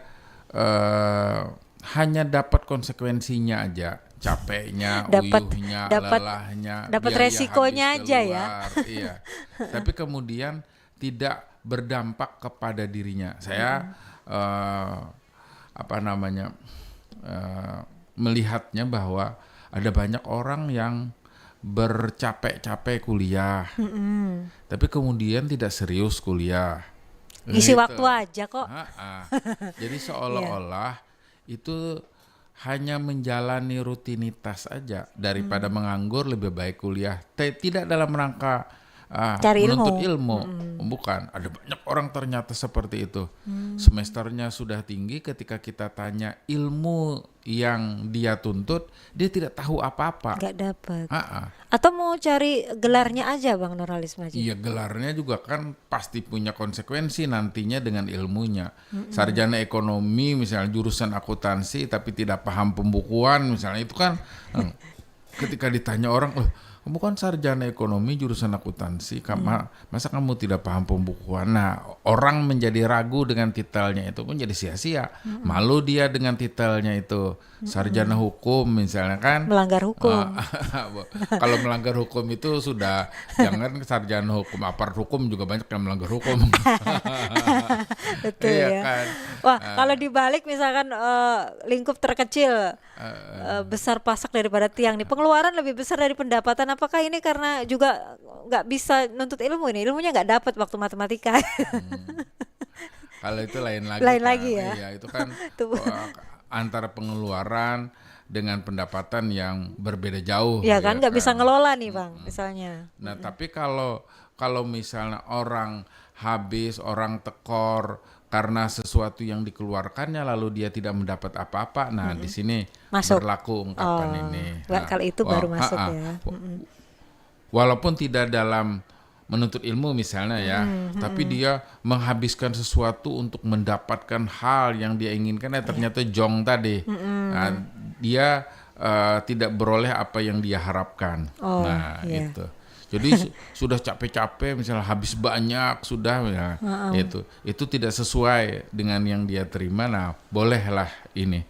uh, hanya dapat konsekuensinya aja, capeknya, dapat, uyuhnya, dapat, lelahnya, dapat resikonya aja keluar, ya. Iya. Tapi kemudian tidak berdampak kepada dirinya. Saya hmm. uh, apa namanya uh, melihatnya bahwa ada banyak orang yang bercapek-capek kuliah, mm-hmm. tapi kemudian tidak serius kuliah. Isi gitu. Waktu aja kok. Jadi seolah-olah yeah. itu hanya menjalani rutinitas aja daripada hmm. menganggur lebih baik kuliah. T- tidak dalam rangka uh, cari menuntut ilmu, ilmu. Hmm. Bukan. Ada banyak orang ternyata seperti itu. Hmm. Semesternya sudah tinggi, ketika kita tanya ilmu yang dia tuntut, dia tidak tahu apa-apa. Gak dapat. Ha-ha. Atau mau cari gelarnya aja, Bang Nurhalis Majid? Iya, gelarnya juga kan pasti punya konsekuensi nantinya dengan ilmunya. Mm-mm. Sarjana ekonomi misalnya jurusan akuntansi tapi tidak paham pembukuan misalnya, itu kan hmm, ketika ditanya orang, "Loh, kamu kan sarjana ekonomi jurusan akuntansi, hmm. masa kamu tidak paham pembukuan?" Nah, orang menjadi ragu dengan titelnya itu pun jadi sia-sia. Hmm. Malu dia dengan titelnya itu. Sarjana hukum misalnya kan. Melanggar hukum. Uh, kalau melanggar hukum itu sudah, jangan sarjana hukum, aparat hukum juga banyak yang melanggar hukum. Betul iya, ya. Kan? Wah, uh, kalau dibalik misalkan uh, lingkup terkecil uh, besar pasak daripada tiang nih. Pengeluaran lebih besar dari pendapatan. Apakah ini karena juga nggak bisa nuntut ilmu ini? Ilmunya nggak dapat waktu matematika. Hmm. Kalau itu lain lagi. Lain kan? Lagi ya. Iya, itu kan antara pengeluaran dengan pendapatan yang berbeda jauh. Ya kan, nggak kan? Bisa ngelola nih, Bang, hmm. misalnya. Nah, hmm. tapi kalau kalau misalnya orang habis, orang tekor karena sesuatu yang dikeluarkannya lalu dia tidak mendapat apa-apa, nah hmm. di sini masuk. Berlaku ungkapan oh, ini. Nah, kalau itu baru oh, masuk ha-ha. Ya. Hmm. Walaupun tidak dalam menuntut ilmu misalnya ya, tapi dia menghabiskan sesuatu untuk mendapatkan hal yang dia inginkan, eh, ternyata jong tadi. Nah, dia eh, tidak beroleh apa yang dia harapkan. Oh, Nah, iya. Itu. Jadi su- sudah capek-capek, misalnya habis banyak sudah, ya, itu itu tidak sesuai dengan yang dia terima. Nah, bolehlah ini.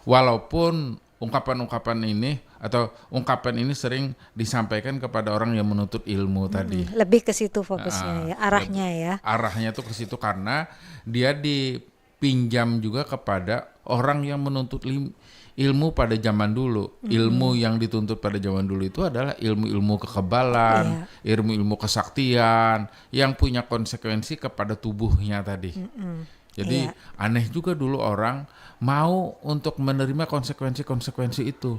Walaupun ungkapan-ungkapan ini atau ungkapan ini sering disampaikan kepada orang yang menuntut ilmu tadi. Lebih ke situ fokusnya Ah, ya, arahnya ya. Arahnya tuh ke situ karena dia dipinjam juga kepada orang yang menuntut lim- ilmu pada zaman dulu. Ilmu yang dituntut pada zaman dulu itu adalah ilmu-ilmu kekebalan, Iya. ilmu-ilmu kesaktian yang punya konsekuensi kepada tubuhnya tadi. Jadi Iya. Aneh juga dulu orang mau untuk menerima konsekuensi-konsekuensi itu.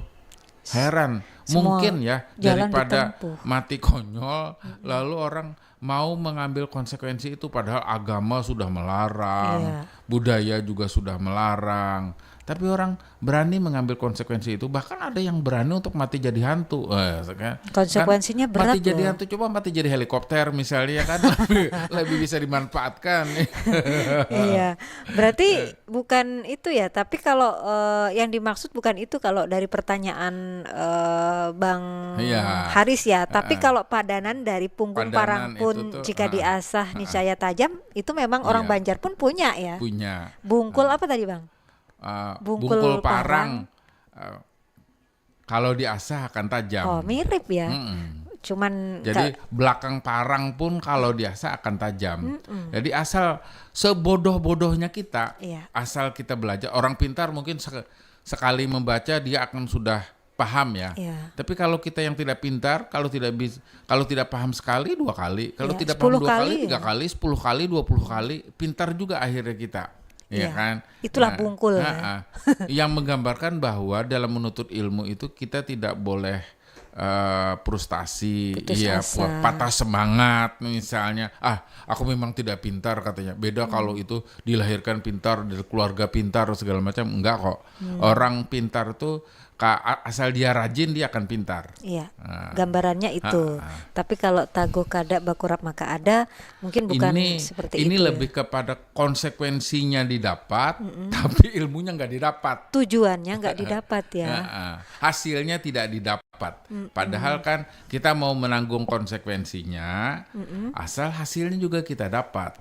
Heran. Semua Mungkin ya, jalan daripada ditempuh. Mati konyol, lalu orang mau mengambil konsekuensi itu, padahal agama sudah melarang, Iya. Budaya juga sudah melarang, tapi orang berani mengambil konsekuensi itu. Bahkan ada yang berani untuk mati jadi hantu. Eh, kan? Konsekuensinya Kan berat mati jadi loh. Hantu, coba mati jadi helikopter misalnya, kan lebih, lebih bisa dimanfaatkan. Iya, berarti bukan itu ya. Tapi kalau eh, yang dimaksud bukan itu kalau dari pertanyaan eh, Bang Iya. Haris ya. Tapi kalau padanan dari punggung Padanan parang pun itu tuh, jika heeh. Diasah niscaya tajam, itu memang orang Iya. Banjar pun punya ya. Punya. Bungkul apa tadi, Bang? Eh, Bungkul bungkul parang. Eh, kalau diasah akan tajam. Oh, mirip ya. Mm-mm. Cuman Jadi ka- belakang parang pun kalau diasah akan tajam. Jadi asal sebodoh-bodohnya kita, Iya. Asal kita belajar. Orang pintar mungkin se- sekali membaca dia akan sudah paham ya. Iya. Tapi kalau kita yang tidak pintar, kalau tidak bis- kalau tidak paham sekali, dua kali, kalau Iya, tidak paham sepuluh dua kali, kali. Tiga kali, sepuluh kali, dua puluh kali, pintar juga akhirnya kita. Iya Iya. Kan? Itulah bungkul, ya. Nah, yang menggambarkan bahwa dalam menuntut ilmu itu kita tidak boleh eh, frustasi, Putus iya, asa. Patah semangat misalnya. Ah, aku memang tidak pintar, katanya. Beda kalau itu dilahirkan pintar, dari keluarga pintar, segala macam, enggak kok. Orang pintar tuh ka- a- asal dia rajin, dia akan pintar. Iya, Ah. Gambarannya itu. Ah, ah. Tapi kalau taguh kada bakurap maka ada, mungkin bukan ini seperti ini itu. Lebih kepada konsekuensinya didapat, tapi ilmunya nggak didapat. Tujuannya nggak didapat ya. Heeh. Hasilnya tidak didapat. Padahal kan kita mau menanggung konsekuensinya, asal hasilnya juga kita dapat.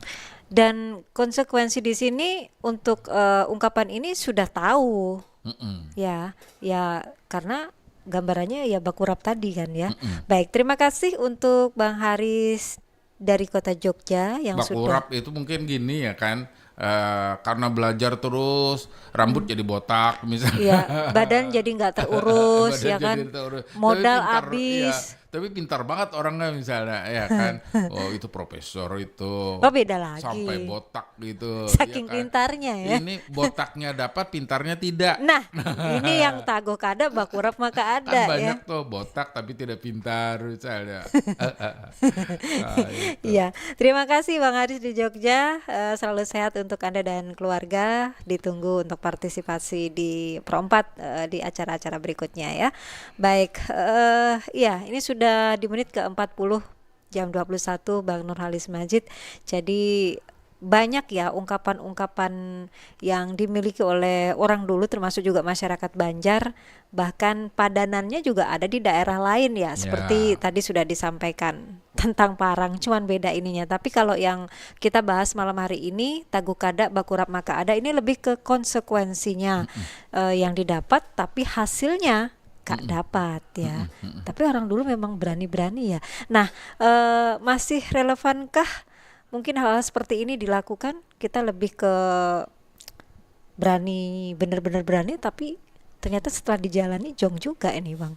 Dan konsekuensi di sini untuk eh, ungkapan ini sudah tahu. Mm-mm. Ya, ya karena gambarannya ya bakurap tadi kan ya. Baik, terima kasih untuk Bang Haris dari Kota Jogja yang sudah Bakurap itu mungkin gini ya kan, eh, karena belajar terus, rambut jadi botak misalnya. Iya, badan jadi nggak terurus, Badan ya kan? Jadi terurus. Tapi Modal pintar, habis. Iya. Tapi pintar banget orangnya misalnya, ya kan. Oh, itu profesor itu. Oh, beda lagi. Sampai botak gitu. Saking Ya kan? Pintarnya ya. Ini botaknya dapat, pintarnya tidak. Nah, ini yang taguh kada bakurap maka ada Kan ya. Banyak tuh botak tapi tidak pintar misalnya. Ah, itu. Iya, terima kasih Bang Haris di Jogja. Eh, selalu sehat untuk Anda dan keluarga. Ditunggu untuk partisipasi di Pro empat eh, di acara-acara berikutnya ya. Baik, eh iya, ini sudah di menit ke empat puluh, jam dua puluh satu, Bang Nurhalis Majid. Jadi banyak ya ungkapan-ungkapan yang dimiliki oleh orang dulu, termasuk juga masyarakat Banjar, bahkan padanannya juga ada di daerah lain ya, seperti Ya. Tadi sudah disampaikan tentang parang, cuman beda ininya. Tapi kalau yang kita bahas malam hari ini, taguh kada bakurap maka ada, ini lebih ke konsekuensinya eh, yang didapat, tapi hasilnya kak dapat ya. Tapi orang dulu memang berani-berani ya. Nah, eh, masih relevankah mungkin hal-hal seperti ini dilakukan? Kita lebih ke berani, bener-bener berani, tapi ternyata setelah dijalani jong juga ini, Bang.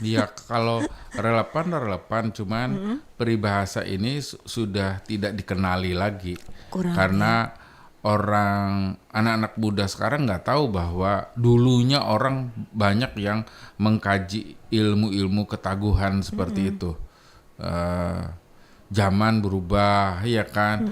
Iya, kalau relevan, relevan, cuman peribahasa ini su- sudah tidak dikenali lagi. Kurang, Karena orang, anak-anak muda sekarang nggak tahu bahwa dulunya orang banyak yang mengkaji ilmu-ilmu ketaguhan seperti itu. Eh, zaman berubah, ya kan?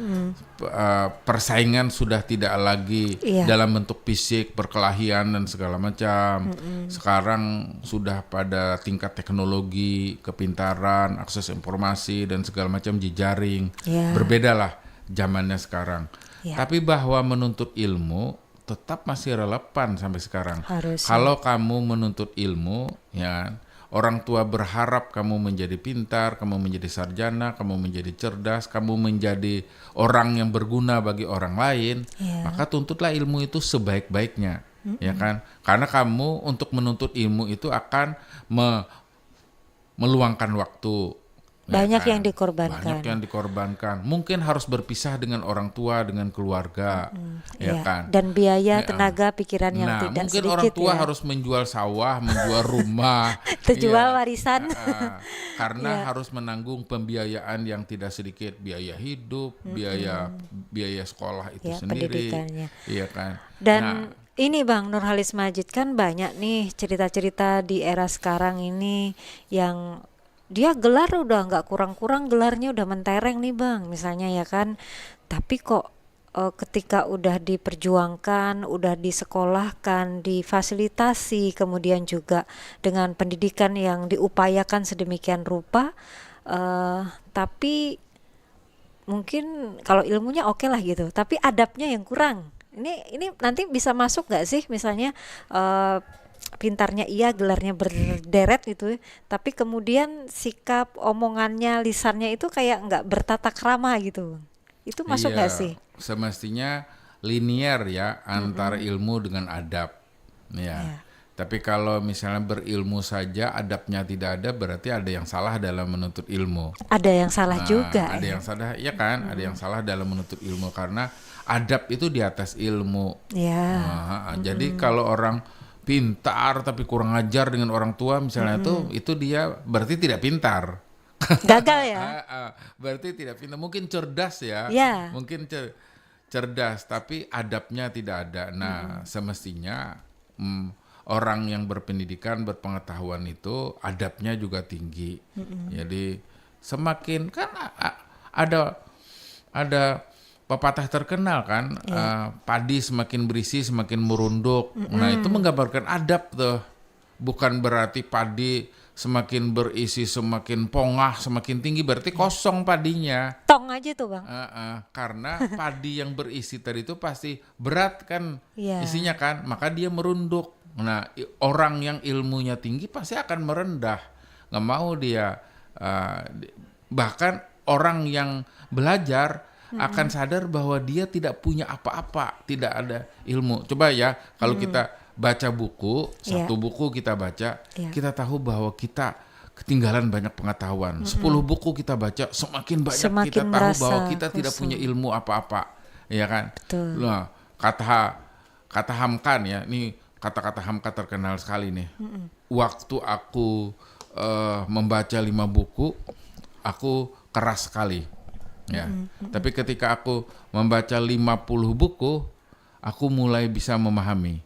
P- eh, persaingan sudah tidak lagi Iya. dalam bentuk fisik, perkelahian dan segala macam. Sekarang sudah pada tingkat teknologi, kepintaran, akses informasi dan segala macam jejaring. Iya. Berbedalah zamannya sekarang. Iya. Tapi bahwa menuntut ilmu tetap masih relevan sampai sekarang. Harus. Kalau kamu menuntut ilmu, ya, orang tua berharap kamu menjadi pintar, kamu menjadi sarjana, kamu menjadi cerdas, kamu menjadi orang yang berguna bagi orang lain, Iya. maka tuntutlah ilmu itu sebaik-baiknya, ya kan? Karena kamu untuk menuntut ilmu itu akan me- meluangkan waktu. Ya Banyak kan? Yang dikorbankan. Banyak yang dikorbankan. Mungkin harus berpisah dengan orang tua, dengan keluarga, ya Iya. kan? Dan biaya, Ya. tenaga, pikiran yang Nah, tidak mungkin sedikit orang tua ya. Harus menjual sawah, menjual rumah, Terjual iya. Warisan. Ah, karena Iya. Harus menanggung pembiayaan yang tidak sedikit, biaya hidup, biaya biaya sekolah itu Ya, sendiri, pendidikannya. Iya kan? Dan Nah, ini Bang Nurhalis Majid, kan banyak nih cerita-cerita di era sekarang ini yang dia gelar udah nggak kurang-kurang, gelarnya udah mentereng nih Bang, misalnya ya kan. Tapi kok eh, ketika udah diperjuangkan, udah disekolahkan, difasilitasi, kemudian juga dengan pendidikan yang diupayakan sedemikian rupa, eh, tapi mungkin kalau ilmunya oke lah gitu, tapi adabnya yang kurang. Ini ini nanti bisa masuk nggak sih, misalnya eh, pintarnya iya, gelarnya berderet gitu, tapi kemudian sikap, omongannya, lisannya itu kayak nggak bertata krama gitu. Itu masuk nggak Iya, sih? Semestinya linear ya antara ilmu dengan adab. Ya. Iya. Tapi kalau misalnya berilmu saja adabnya tidak ada, berarti ada yang salah dalam menuntut ilmu. Ada yang salah Nah, juga ada ya. Yang salah, ya kan? Ada yang salah dalam menuntut ilmu karena adab itu di atas ilmu. Ya. Nah, jadi kalau orang pintar tapi kurang ajar dengan orang tua misalnya tuh, itu dia berarti tidak pintar. Gagal ya. Ah, ah, berarti tidak pintar, mungkin cerdas ya. Ya. Mungkin cer- cerdas, tapi adabnya tidak ada. Nah, semestinya mm, orang yang berpendidikan, berpengetahuan itu adabnya juga tinggi. Jadi semakin kan a- a- ada ada pepatah terkenal kan, eh, padi semakin berisi semakin merunduk. Nah, itu menggambarkan adab tuh. Bukan berarti padi semakin berisi, semakin pongah, semakin tinggi, berarti kosong padinya. Tong aja tuh Bang. Heeh, karena padi yang berisi tadi itu pasti berat kan Iya. Isinya kan, maka dia merunduk. Nah, i- orang yang ilmunya tinggi pasti akan merendah. Nggak mau dia, eh, di- bahkan orang yang belajar akan sadar bahwa dia tidak punya apa-apa, tidak ada ilmu. Coba ya, kalau kita baca buku, Iya. Satu buku kita baca, Iya. Kita tahu bahwa kita ketinggalan banyak pengetahuan. Sepuluh buku kita baca, semakin banyak kita Semakin tahu bahwa merasa kita tidak kosong. Punya ilmu apa-apa, ya kan? Betul. Nah, kata ha- kata Hamka nih ya, ini kata-kata Hamka terkenal sekali nih. Waktu aku eh, membaca lima buku, aku keras sekali. Ya. Tapi ketika aku membaca lima puluh buku, aku mulai bisa memahami.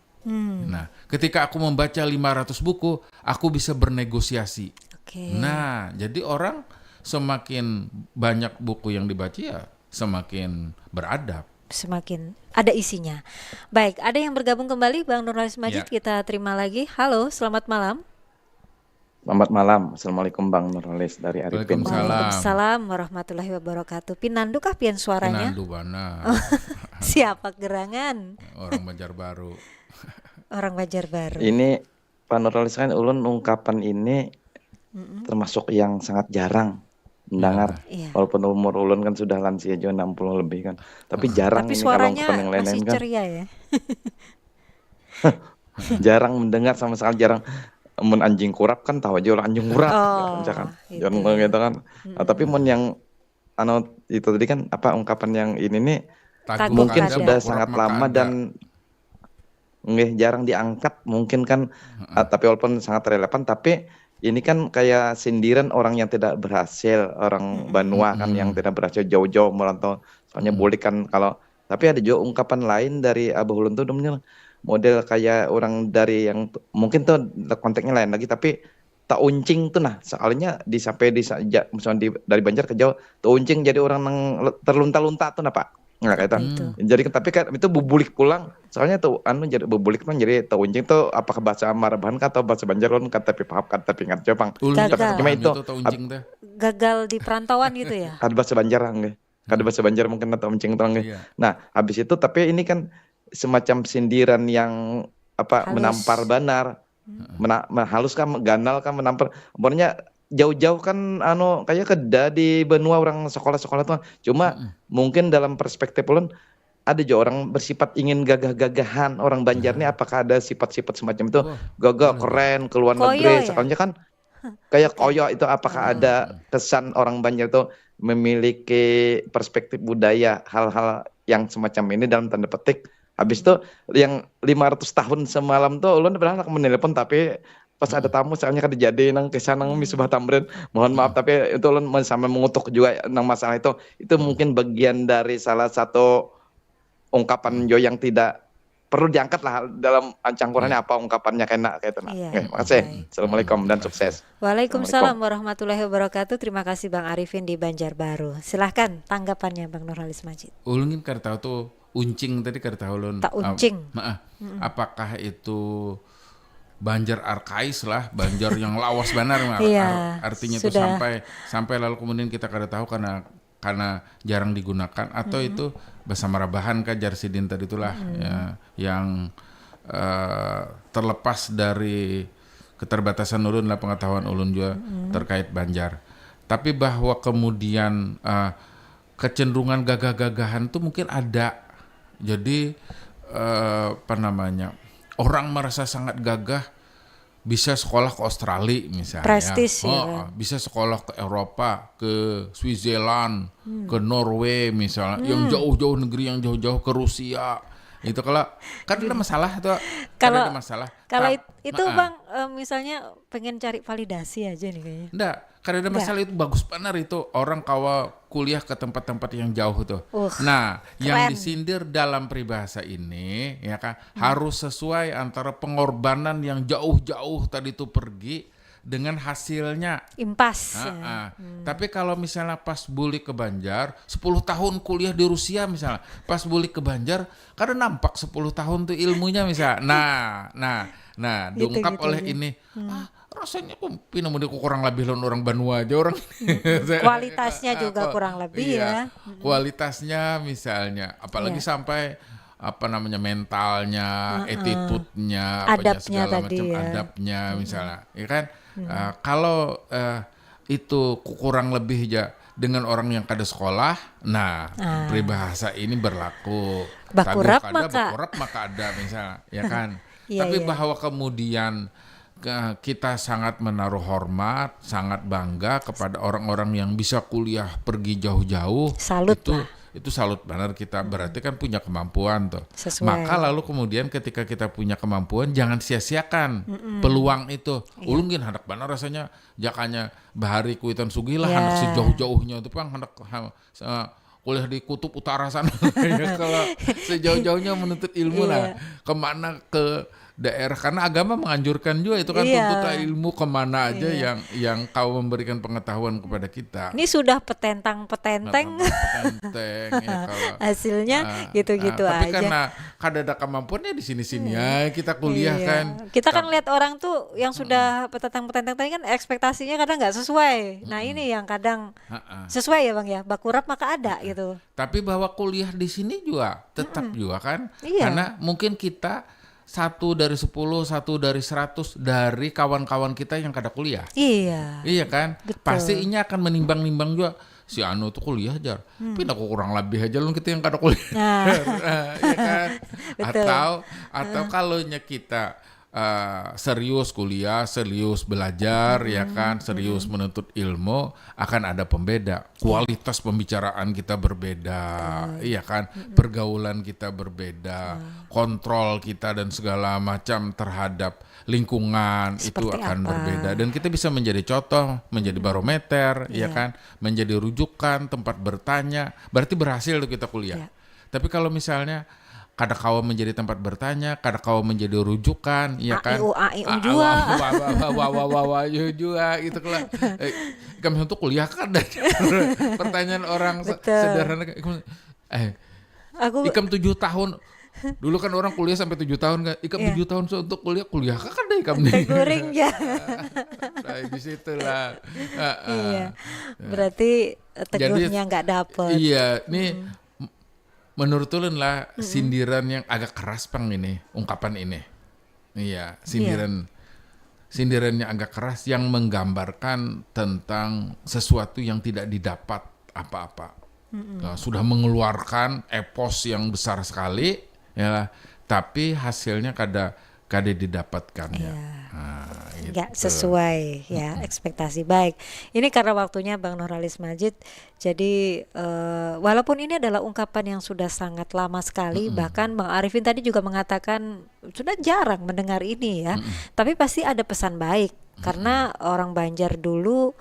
Nah, ketika aku membaca lima ratus buku, aku bisa bernegosiasi. Oke. Nah, jadi orang semakin banyak buku yang dibaca ya semakin beradab. Semakin ada isinya. Baik, ada yang bergabung kembali Bang Nurhalis Majid, Ya. Kita terima lagi. Halo, selamat malam. Selamat malam. Assalamualaikum Bang Nurhalis dari Arifin. Waalaikumsalam. Waalaikumsalam warahmatullahi wabarakatuh. Pinandu kah pian suaranya? Pinandu bana. Siapa gerangan? Orang Banjarbaru. Orang Banjarbaru. Ini Pak Nurhalis kan ulun ungkapan ini termasuk yang sangat jarang mendengar. Iya. Walaupun umur ulun kan sudah lansia juga enam puluh lebih kan. Tapi jarang Tapi ini kalau suaranya ungkapan yang lain-lain masih kan. Ceria ya. Jarang mendengar sama sekali, jarang. Mun anjing kurap kan tahu aja orang anjing kurap Oh, misalkan. itu. Jangan gitu kan. Nah, tapi mun yang anu itu tadi kan apa ungkapan yang ini nih Taguh mungkin kada, sudah kurap sangat mah lama kada. Dan nggih jarang diangkat mungkin kan ah, tapi walaupun sangat relevan tapi ini kan kayak sindiran orang yang tidak berhasil, orang banua kan yang tidak berhasil jauh-jauh merantau. Soalnya bulik kan kalau tapi ada juga ungkapan lain dari Abah Ulun tuh namanya model kayak orang dari yang mungkin tuh konteksnya lain lagi tapi tauncing tu nah, sakalinya di sampai di sa- ja- misalnya di, dari Banjar ke Jawa, tauncing jadi orang nang le- terlunta-lunta tu nah, Pak. Nah, kayak itu. Itu. Jadi tapi kan itu bubulik pulang, soalnya tuh anu jadi bubulik tuh jadi tauncing tuh apakah bahasa Marabahan kah atau bahasa Banjar, ulun kada tapi paham, kada tapi ingat jua pang. Ulun ja Gagal. kada Cuma paham itu, itu tauncing teh. Gagal di perantauan gitu ya. Kada bahasa Banjar nggih. Kada bahasa Banjar mungkin atau encing tuh nggih. Iya. Nah, habis itu tapi ini kan semacam sindiran yang apa Halus. menampar banar. Mena, me- halus kan, ganal kan, menampar. Pokoknya jauh-jauh kan anu kayak keda di benua orang sekolah-sekolah tuh. Cuma mungkin dalam perspektif ulun ada juga orang bersifat ingin gagah-gagahan orang Banjar nih, apakah ada sifat-sifat semacam itu? Wah, Gagah, boleh. Keren, ke luar Koyo negeri. Ya? Soalnya kan kayak koyo itu, apakah ada kesan orang Banjar itu memiliki perspektif budaya hal-hal yang semacam ini dalam tanda petik. Habis itu yang lima ratus tahun semalam tuh ulun pernah menelpon tapi pas ada tamu soalnya kada jadi nang kisah nang Misbah Tamrin. Mohon maaf tapi itu ulun men- sampai mengutuk juga nang masalah itu. Itu mungkin bagian dari salah satu ungkapan jo yang tidak perlu diangkat lah dalam cangkurannya apa ungkapannya kena kayak itu nah. Iya, Oke, makasih. baik. Assalamualaikum dan sukses. Waalaikumsalam warahmatullahi wabarakatuh. Terima kasih Bang Arifin di Banjarbaru. Silahkan tanggapannya Bang Nurholis Majid. Ulun kan kada tahu tuh uncing tadi kada tahu ulun. Tak uncing. Ap- maah. Apakah itu Banjar arkais lah, Banjar yang lawas banar mah. Iya, Ar- artinya itu sudah. Sampai sampai lalu kemudian kita kada tahu karena karena jarang digunakan atau itu bahasa Marabahan kah jar sidin tadi itulah ya, yang eh, terlepas dari keterbatasan ulun lah pengetahuan ulun juga terkait Banjar. Tapi bahwa kemudian eh, kecenderungan gagah-gagahan tuh mungkin ada. Jadi eh, apa namanya, orang merasa sangat gagah bisa sekolah ke Australia misalnya. Prestis, ya, Oh, kan? Bisa sekolah ke Eropa, ke Switzerland, ke Norway misalnya, yang jauh-jauh negeri, yang jauh-jauh ke Rusia. Itu kalau kan ada masalah tuh. Kalau- Ada masalah. Kalau Tap- it- itu Nah, Bang eh, misalnya pengen cari validasi aja nih kayaknya. Ndak, kada ada masalah, itu bagus banar itu orang kawa kuliah ke tempat-tempat yang jauh tuh. Uh, Nah, yang keren. Disindir dalam peribahasa ini ya kan harus sesuai antara pengorbanan yang jauh-jauh tadi tuh pergi dengan hasilnya. Impas. Ya. Ah, ah. Tapi kalau misalnya pas bulik ke Banjar, sepuluh tahun kuliah di Rusia misalnya, pas bulik ke Banjar, kada nampak sepuluh tahun tuh ilmunya misalnya. Nah, nah, nah, Gitu, diungkap gitu, oleh gitu. Ini, ah, rasanya kok pina mun kurang lebih lawan orang banua aja orang. Kualitasnya juga Apa- kurang lebih iya, ya. Kualitasnya misalnya, apalagi Iya. sampai apa namanya mentalnya, Heeh. attitude-nya, apanya Adabnya segala tadi macam ya. Adabnya misalnya, ya kan. Eh, kalau eh, itu ku- kurang lebih aja dengan orang yang kada sekolah, nah Ah. peribahasa ini berlaku. Bakurap Tabuh kada, maka. Bakurap maka ada misalnya, ya kan. Iya, Tapi iya. Bahwa kemudian ke- kita sangat menaruh hormat, sangat bangga kepada orang-orang yang bisa kuliah pergi jauh-jauh. Salut itu lah. Itu salut benar kita, berarti kan punya kemampuan tuh. Sesuai. Maka lalu kemudian ketika kita punya kemampuan, jangan sia-siakan peluang itu. Iya. Ulun gin handak banar rasanya, jakanya bahari kuitan sugih lah, Ya. Handak sejauh-jauhnya itu pang handak ha- se- kuliah di kutub utara sana. Ya, kalau sejauh-jauhnya menuntut ilmu lah, Iya. Kemana ke daerah, karena agama menganjurkan juga itu kan, Iya. Tuntutlah ilmu kemana aja Iya. yang yang kau memberikan pengetahuan kepada kita. Ini sudah petentang petenteng. Petenteng, ya, kalau Hasilnya Ah, gitu-gitu ah, tapi aja. Karena kada ada kemampuannya di sini-sini ya kita kuliah Iya. Kan. Kita kan Tam- lihat orang tuh yang sudah petentang petenteng tadi kan ekspektasinya kadang nggak sesuai. Nah, ini yang kadang Ha-ah. sesuai ya Bang ya, bakurap maka ada gitu. Tapi bahwa kuliah di sini juga tetap juga kan, Iya. Karena mungkin kita satu dari sepuluh, satu dari seratus dari kawan-kawan kita yang kada kuliah. Iya. Iya kan? Betul. Pasti inya akan menimbang-nimbang juga. Si anu tuh kuliah jar. Pina ku kurang lebih aja lu kita yang kada kuliah. Nah. Iya kan? Betul. Atau atau kalau nya kita eh, serius kuliah, serius belajar, ya kan, serius menuntut ilmu, akan ada pembeda. Kualitas pembicaraan kita berbeda, iya kan, pergaulan kita berbeda, kontrol kita dan segala macam terhadap lingkungan itu Seperti akan apa? Berbeda, dan kita bisa menjadi contoh, menjadi barometer, ya Iya. Kan, menjadi rujukan, tempat bertanya. Berarti berhasil tuh kita kuliah. Iya. Tapi kalau misalnya kada kawa menjadi tempat bertanya, kada kawa menjadi rujukan, ya kan? A I U, A I U jua. Wa, wa, wa, wa, wa, wa, wa, wa, jua, gitu lah. Eh, ikam sentuh kuliah kada? Pertanyaan orang se- Betul. Sederhana, ikam, eh, Aku ikam tujuh tahun, dulu kan orang kuliah sampai tujuh tahun kan, ikam Iya. Tujuh tahun sentuh kuliah, kuliah kada ikam nih? Kaguring ya. Nah, di situlah. Heeh. Iya. Berarti eh, Jadi, teguhnya nggak dapet. Iya, nih m- menurut ulun lah sindiran yang agak keras pang ini, ungkapan ini. Iya, sindiran sindiran yang agak keras yang menggambarkan tentang sesuatu yang tidak didapat apa-apa. Nah, sudah mengeluarkan epos yang besar sekali, ya, tapi hasilnya kada kada didapatkannya. Iya. Nah, gitu. Nggak sesuai ya ekspektasi. Baik, ini karena waktunya Bang Nurhalis Majid, jadi eh, walaupun ini adalah ungkapan yang sudah sangat lama sekali, bahkan Bang Arifin tadi juga mengatakan sudah jarang mendengar ini ya, tapi pasti ada pesan baik karena orang Banjar dulu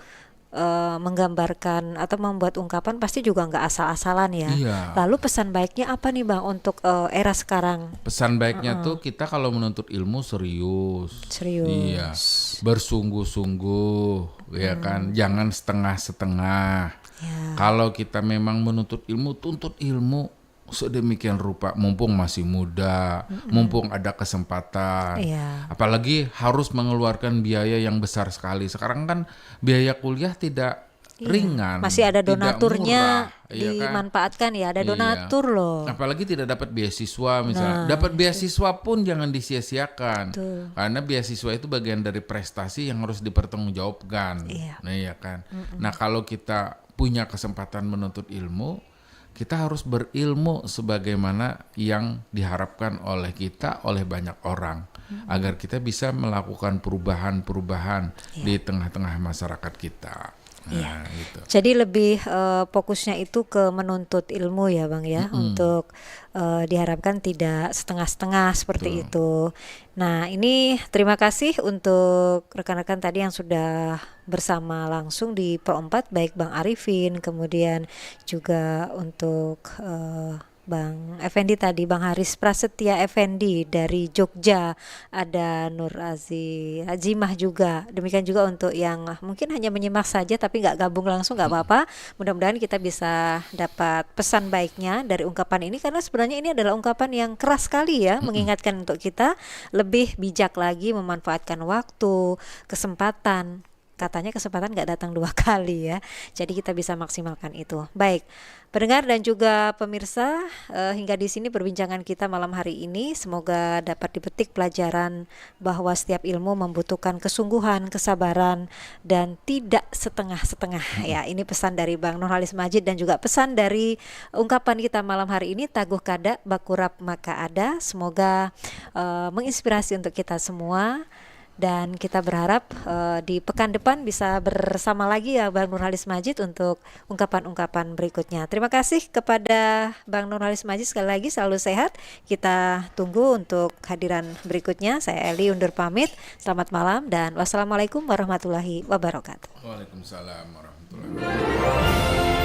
eh, menggambarkan atau membuat ungkapan pasti juga nggak asal-asalan ya. Iya. Lalu pesan baiknya apa nih Bang untuk eh, era sekarang? Pesan baiknya tuh kita kalau menuntut ilmu serius. Serius. Iya. Bersungguh-sungguh, ya kan? Jangan setengah-setengah. Ya. Kalau kita memang menuntut ilmu, tuntut ilmu sedemikian rupa, mumpung masih muda, mumpung ada kesempatan. Iya. Apalagi harus mengeluarkan biaya yang besar sekali. Sekarang kan biaya kuliah tidak Iya. ringan. Masih ada Tidak donaturnya murah, iya kan? Dimanfaatkan ya, ada Iya. Donatur loh. Apalagi tidak dapat beasiswa misalnya. Nah. Dapat beasiswa pun jangan disia-siakan. Betul. Karena beasiswa itu bagian dari prestasi yang harus dipertanggungjawabkan. Iya. Nah, iya kan. Nah, kalau kita punya kesempatan menuntut ilmu, kita harus berilmu sebagaimana yang diharapkan oleh kita, oleh banyak orang, agar kita bisa melakukan perubahan-perubahan Iya. di tengah-tengah masyarakat kita. Iya. Nah, gitu. Jadi lebih eh, fokusnya itu ke menuntut ilmu ya Bang ya, untuk eh, diharapkan tidak setengah-setengah seperti itu. Nah, ini terima kasih untuk rekan-rekan tadi yang sudah bersama langsung di Pro empat, baik Bang Arifin, kemudian juga untuk eh, Bang Effendi tadi, Bang Haris Prasetya Effendi dari Jogja, ada Nur Azi Azimah juga. Demikian juga untuk yang mungkin hanya menyimak saja tapi nggak gabung langsung, nggak apa-apa. Mudah-mudahan kita bisa dapat pesan baiknya dari ungkapan ini, karena sebenarnya ini adalah ungkapan yang keras sekali ya, mengingatkan untuk kita lebih bijak lagi memanfaatkan waktu, kesempatan. Katanya kesempatan nggak datang dua kali ya, jadi kita bisa maksimalkan itu. Baik, pendengar dan juga pemirsa, eh, hingga di sini perbincangan kita malam hari ini. Semoga dapat dipetik pelajaran bahwa setiap ilmu membutuhkan kesungguhan, kesabaran, dan tidak setengah-setengah. Ya, ini pesan dari Bang Nurhalis Majid dan juga pesan dari ungkapan kita malam hari ini, taguh kada, bakurap maka ada. Semoga eh, menginspirasi untuk kita semua. Dan kita berharap eh, di pekan depan bisa bersama lagi ya Bang Nurhalis Majid untuk ungkapan-ungkapan berikutnya. Terima kasih kepada Bang Nurhalis Majid, sekali lagi selalu sehat. Kita tunggu untuk hadiran berikutnya. Saya Eli undur pamit. Selamat malam dan wassalamualaikum warahmatullahi wabarakatuh. Waalaikumsalam warahmatullahi wabarakatuh.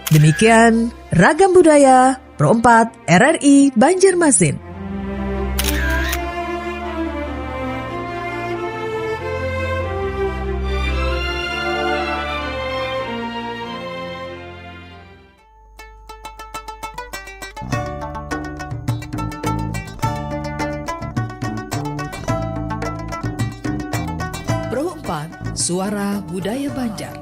Demikian Ragam Budaya Pro empat R R I Banjarmasin. Pro empat, Suara Budaya Banjar.